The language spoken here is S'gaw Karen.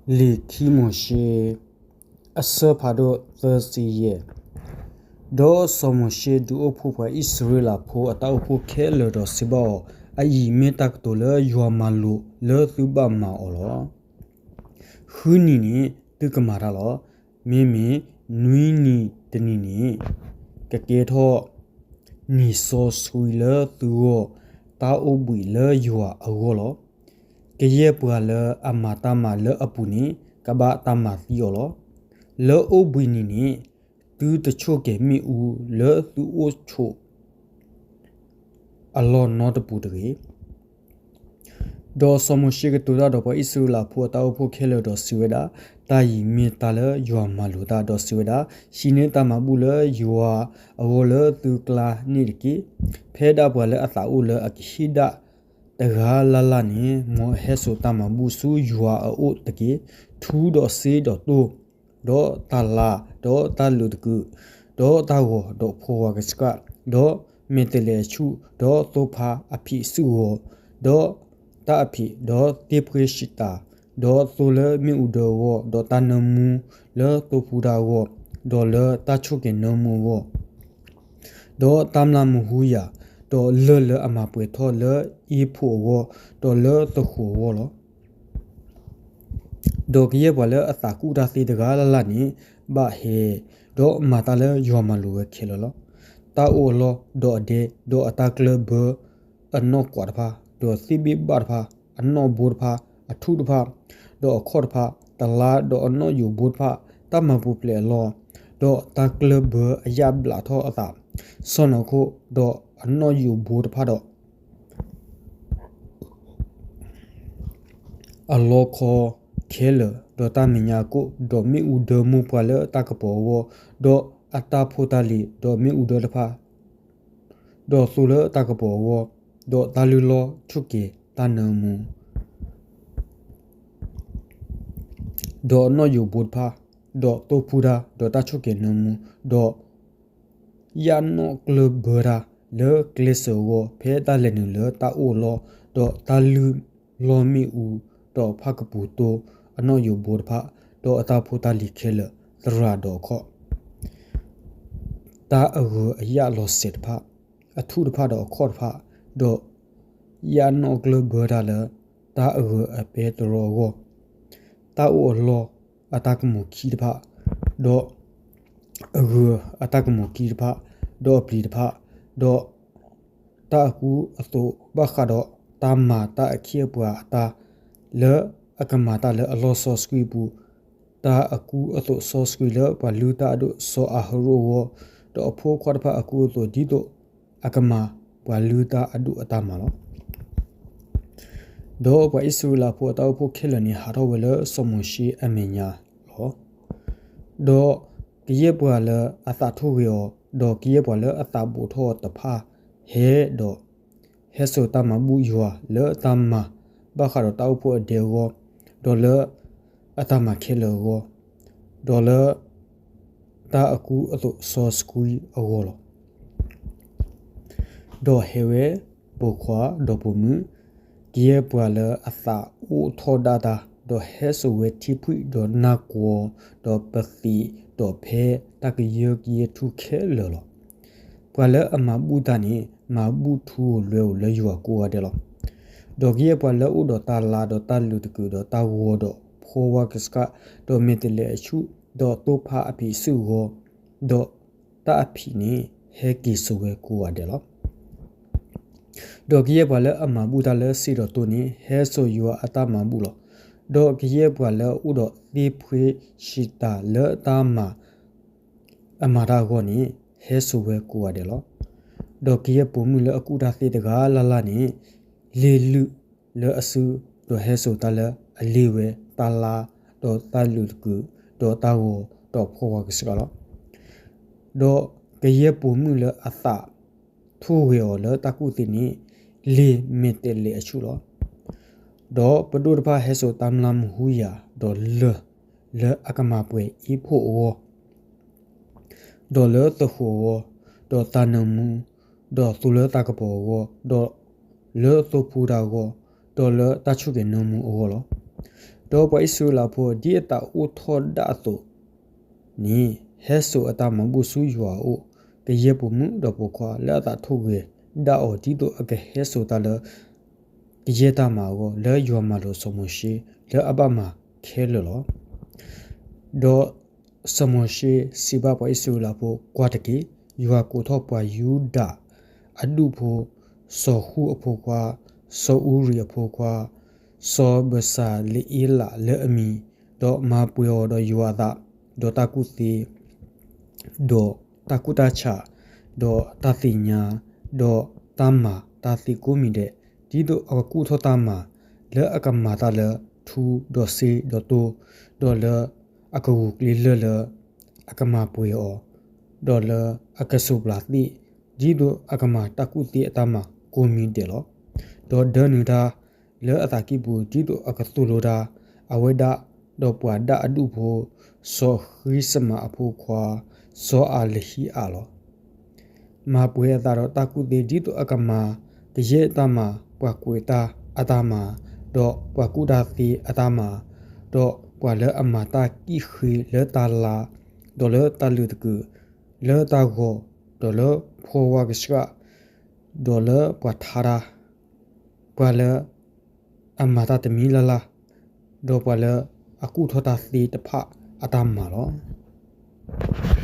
လံာ်ခံမိၤၡ့ အဆၢဖးဒိၣ်သၢဆံယဲၢ်. ဒီးစီၤမိၤၡ့ဒုးအိၣ်ဖှိၣ်ပှၤအံၣ်စရ့လးဖိအတၢ်အိၣ်ဖှိၣ်ခဲလၢာ်ဒီးစံးဘၣ်အီၤ, အအံၤမ့ၢ်တၢ်ကတိၤလၢယွၤမၤလိာ်လၢသုဘၣ်မၤအီၤလီၤ. ဃုနံၤန့ၣ်သုကမၤတၢ်လီၤ. မ့မ့ၢ်နွံနံၤတနံၤန့ၣ် ကကဲထီၣ်နံၤစီဆှံလၢသုဂီၢ်, တၢ်အိၣ်ဘှံးလၢယွၤအဂီၢ်လီၤ. ကယဲၢ်ပှၤလၢအမၤတၢ်မၤလၢအပူၤန့ၣ် ကဘၣ်တၢ်မၤသံအီၤလီၤ. လၢအိၣ်ဘှံးနံၤန့ၣ် သုတဆိၣ်ကဲၤမ့ၣ်အူလၢသုအိၣ်ဆိး အလီၢ်နီတပူၤတဂ့ၤ. ဒီးစီၤမိၤၡ့ကတိၤတၢ်ဒီးပှၤအံၣ်စရ့လးဖိအတၢ်အိၣ်ဖှိၣ်ခဲလၢာ်ဒီးစံးဝဲဒၣ်, တၢ်အံၤမ့ၢ်တၢ်လၢယွၤမၤလိာ်တၢ်, ဒီးစံးဝဲဒၣ်, ဟံးန့ၢ်တၢ်မၤဘူၣ်လၢယွၤအဂီၢ်လၢသုကျါန့ၣ်တက့ၢ်. ဖဲဒၣ်ပှၤလၢအသးအိၣ်လၢအကဟ့ၣ်ဒၣ်တဂၤလၢ်လၢ်န့ၣ် မ်ဟဲစိာ်တၢ်မၤဘူၣ်ဆူယွၤအအိၣ်တက့ၢ်. ထူဒီးစ့ဒီးတိၢ်, ဒီးတၤလၤ, ဒီးတၢ်လုာ်တကုာ်, ဒီးတၢ်ဂီၤ, ဒီးဖိဝါကဆှၣ်, ဒီးမဲာ်တဲးလဲးအဆူၣ်, ဒီးသိဖါအဖံးစုဂီၤ, ဒီးတၢ်အဖံး, ဒီးသ့ၣ်ဖှ့ၣ်ရှံးတၤ, ဒီးသိလၢမ့ၣ်အူဒၢအဂီၢ်, ဒီးတၢ်နၢမူလၢသိဖူတၢ်အဂီၢ်, ဒီးလၢတၢ်ဆိၣ်ကဲၤနၢမူအဂီၢ်, ဒီးတၢ်မျၢ်မူဟူယၤ, ဒီးလၢၢ်လၢအမၤပှဲၤထီၣ်လၢအ့ဖိအဂီၢ်, ဒီးလၢသဃိာ်အဂီၢ်လီၤ. ဒီးကယဲၢ်ပှၤလၢအသးကူၣ်တၢ်သ့တဂၤလၢ်လၢ်န့ၣ် ဘၣ်ဟဲ, ဒီးမၤတၢ်လၢယွၤမၤလိာ်ဝဲခဲလၢာ်လီၤ. တၢ်အိၣ်အလီၢ်ဒီးအဒဲ, ဒီးအတၢ်ကျၢၢ်ဘၢအနီၣ်ကွးတဖၣ်, ဒီးသ့ၣ်ဘ့ၣ်ဘၣ်တဖၣ်, အနီၣ်ဘိတဖၣ်, အထူၣ်တဖၣ်, ဒီးအခီၣ်တဖၣ်, တလါဒီးအနီၣ်ယိာ်ဘိတဖၣ်, တၢ်မၤပူၤဖျဲးအလီၢ်, ဒီးတၢ်ကျၢၢ်ဘၢအယၣ်ဘျးထီၣ်အသး, စီၢ်နီၤခိၣ်, ဒီးအနီၣ်ယိာ်ဘိတဖၣ်ဒီး အလီခီခဲလၢာ်, ဒီးတၢ်မဲာ်ညါအကိၣ်, ဒီးမ့ၣ်အူဒၢမိၢ်ပှၢ်လၢတၢ်ကပီၤအဂီၢ်, ဒီးအတၢ်ဖိတၢ်လံၤ, ဒီးမ့ၣ်အူဒၢတဖၣ်, ဒီးသိလၢတၢ်ကပီၤအဂီၢ်, ဒီးတၢ်လုၢ်လီၢ်ဆိၣ်ကဲၤတၢ်နၢမူ ဒီးအနီၣ်ယိာ်ဘိတဖၣ်, ဒီးသိဖူတၢ်, ဒီးတၢ်ဆိၣ်ကဲၤနၢမူ, ဒီးယၣ်နီၣ်ကျၢၢ်ဘၢတၢ်လၢကျဲစၢၤအဂီၢ်, ဖဲတၢ်လဲၤနုာ်လၢတၢ်အိၣ်အလီၢ်, ဒီးတၢ်လုၢ်လီၢ်မ့ၣ်အူ, ဒီးဖၣ်ကပူၤတိၢ်, အနီၣ်ယိာ်ဘိတဖၣ်, ဒီးအတၢ်ဖိတၢ်လံၤခဲလၢာ်, သရၣ်ဒီးအခီၣ် တၢ်အဂၢၤအယၣ်လီၤစဲၤတဖၣ်, အထူၣ်တဖၣ်ဒီးအခီၣ်တဖၣ်, ဒီးယၣ်နီၣ်ကျၢၢ်ဘၢတၢ်လၢတၢ်အဂၢၤအပဲတြီအဂီၢ်, တၢ်အိၣ်အလီၢ်အတၢ်ကမူၤခံတဖၣ်, ဒီးအဂၢၤအတၢ်ကမူၤခံတဖၣ်, ဒီးအပျံၤတဖၣ်, ဒီးတၢ်အကူအသိးဘၣ်ဃးဒီးတၢ်မၤတၢ်အခ့အပှၤအတၢ်, လၢအကမၤတၢ်လၢအလီၢ်စီဆှံအပူၤ, တၢ်အကူအသိးစီဆှံလၢပှၤလုၢ်တၢ်အဒိၣ်စီၤအၤဟရိၣ်အဂီၢ်, ဒီးအဖိခွါတဖၣ်အကူအသိး ဒ်သိးအကမၤပှၤလုၢ်တၢ်အဒိၣ်အတၢ်မၤလီၤ. ဒီးပှၤအံၣ်စရ့လးဖိအတၢ်အိၣ်ဖှိၣ်ခဲလၢာ်န့ၣ် ဟးထီၣ်ဝဲလၢစီၤမိၤၡ့အမဲာ်ညါလီၤ. ဒီးကယဲၢ်ပှၤလၢအသးထိၣ်ဂဲၤအီၤ, ဒီးကယဲၢ်ပှၤလၢအသးဘိးထီၣ်အီၤတဖၣ်ဟဲဒီး ဟဲစိာ်တၢ်မၤဘူၣ်ယွၤလၢတၢ်မၤဘၣ်ဃးဒီးတၢ်အိၣ်ဖှိၣ်အဒဲအဂီၢ်, ဒီးလၢအတၢ်မၤခဲလၢာ်အဂီၢ်, ဒီးလၢတၢ်အကူအသိးစီဆှံအဂီၢ်လီၤ. ဒီးဟဲဝဲပိာ်ခွါဒီးပိာ်မုၣ်, ကယဲၢ်ပှၤလၢအသးအိၣ်ထီၣ်ဒၣ်တၢ်, ဒီးဟဲစိာ်ဝဲထံဖှံၣ်ဒီးနၢ်ကွီၤ, ဒီးပသံးဒီးဖဲတၢ်ကယၢကယဲထူခဲလၢာ်လီၤ. ပှၤလၢအမၤဘူၣ်တၢ်န့ၣ် မၤဘူၣ်ထူဧိၤလွဲဧိၤလၢယွၤကိးဂၤဒဲးလီၤ. ဒီးကယဲၢ်ပှၤလၢအအိၣ်ဒီးတၢ်လါ, ဒီးတၢ်လုာ်တကုာ်ဒီးတၢ်ဂီၤဒီးဖိဝါကဆှၣ်, ဒီးမဲာ်တဲးလဲးအဆူၣ်, ဒီးသိဖါအဖံးစုဂီၤ, ဒီးတၢ်အဖံးန့ၣ် ဟဲက့ၤစိာ်ဝဲကိးဂၤဒဲးလီၤ. ဒီးကယဲၢ်ပှၤလၢအမၤဘူၣ်တၢ်လၢစ့ဒီးတိၢ်န့ၣ် ဟဲစိာ်ယွၤအတၢ်မၤဘူၣ်လီၤ. ဒီးကယဲၢ်ပှၤလၢအအိၣ်ဒီးသ့ၣ်ဖှ့ၣ်ရှံးတၤလၢတၢ်မၤ အမၤတၢ်အဂီၢ်န့ၣ် ဟဲစိာ်ဝဲကိးဂၤဒဲးလီၤ. ဒီးကယဲၢ်ပိာ်မုၣ်လၢအကူၣ်တၢ်သ့တဂၤလၢ်လၢ်န့ၣ် လ့လုၢ်လၢအစု, ဒီးဟဲစိာ်တၢ်လၢအလ့ဝဲ, တၢ်လါ, ဒီးတၢ်လုာ်တကုာ်, ဒီးတၢ်ဂီၤ, ဒီးဖိဝါကဆှၣ်လီၤ. ဒီးကယဲၢ်ပိာ်မုၣ်လၢအသးထိၣ်ဂဲၤအီၤလၢတၢ်ကူၣ်သ့န့ၣ် လ့ၤမဲာ်တဲးလဲးအဆူၣ်လီၤ. ဒီးပဒိၣ်တဖၣ်ဟဲစိာ်တၢ်မျၢ်မူဟူယၤ, ဒီးလၢၢ်လၢအကမၤပှဲၤအ့ဖိအဂီၢ်, ဒီးလၢသဃိာ်အဂီၢ်, ဒီးတၢ်နၢမူ, ဒီးသိလၢတၢ်ကပီၤအဂီၢ်, ဒီးလၢသိဖူတၢ်အဂီၢ်, ဒီးလၢတၢ်ဆိၣ်ကဲၤနၢမူအဂီၢ်လီၤ. ဒီးပှၤအံၣ်စရ့လးဖိ ဒ်အသးအိၣ်ထီၣ်ဒၣ်အသိးန့ၣ် ဟဲစိာ်အတၢ်မၤဘူၣ်ဆူယွၤအအိၣ်, ကယဲၢ်ပိာ်မုၣ်ဒီးပိာ်ခွါ လၢအသးထိၣ်ဂဲၤဒၣ်အီၤ ဒ်သိးအကဟဲစိာ်တၢ်လၢ ကယဲၢ်တၢ်မၤအဂီၢ်, လၢယွၤမၤလိာ်စီၤမိၤၡ့ လၢအဘၣ်မၤခဲလၢာ်လီၤ. ဒီးစီၤမိၤၡ့စံးဘၣ်ပှၤအံၣ်စရ့လးဖိ, ကွၢ်တက့ၢ်, ယွၤကိးထီၣ်ပှၤယူဒၤအဒူၣ်ဖိ, စီၤဃူၣ်အဖိခွါ, စီၤအူရံၤအဖိခွါ, စီၤဘၢစၤလအ့လးလၢအမံၤ, ဒီးမၤပှဲၤအီၤဒီးယွၤအသး, ဒီးတၢ်ကူၣ်သ့, ဒီးတၢ်ကူၣ်တၢ်ဆး, ဒီးတၢ်သ့ၣ်ညါ, ဒီးတၢ်မၤတၢ်သ့ကိးမံၤဒဲး, ဒ်သိးအကကူၣ်ထီၣ်တၢ်မၤ လၢအကမၤတၢ်လၢထူဒီးစ့ဒီးတိ, ဒီးလၢအကဂုာ်ကျဲးလၢာ်လၢ အကမၤပှဲၤအီၤ, ဒီးလၢအကစိးပျၤသ့ၣ်, ဒ်သိးအကမၤတၢ်ကူၣ်သ့အတၢ်မၤကိးမံၤဒဲးလီၤ. ဒီးဒၢနုာ်တၢ်လၢအသးကံၢ်ပူၤ ဒ်သိးအကသိၣ်လိတၢ်, အဝဲဒၣ်ဒီးပှၤဒၣ်အဒူၣ်ဖိ, စီၤဃံစမၤအဖိခွါ, စီၤအၤလဟံအၤလီၤ. မၤပှဲၤအသးဒီးတၢ်ကူၣ်သ့ ဒ်သိးအကမၤကယဲၢ်တၢ်မၤ, ပှၤကွဲးတၢ်အတၢ်မၤ, ဒီးပှၤကူၣ်တၢ်သ့အတၢ်မၤ, ဒီးပှၤလၢအမၤတၢ်ကံၣ်ဃ့လၢတၢ်လါ, ဒီးလၢတၢ်လုးတကုး, လၢတၢ်ဂီၤ, ဒီးလၢဖှီဝါကဆှၣ်, ဒီးလၢပှၤထါတၢ်, ပှၤလၢအမၤတၢ်တမံၤလၢ်လၢ်, ဒီးပှၤလၢအကူၣ်ထီၣ်တၢ်သ့တဖၣ်အတၢ်မၤလီၤ.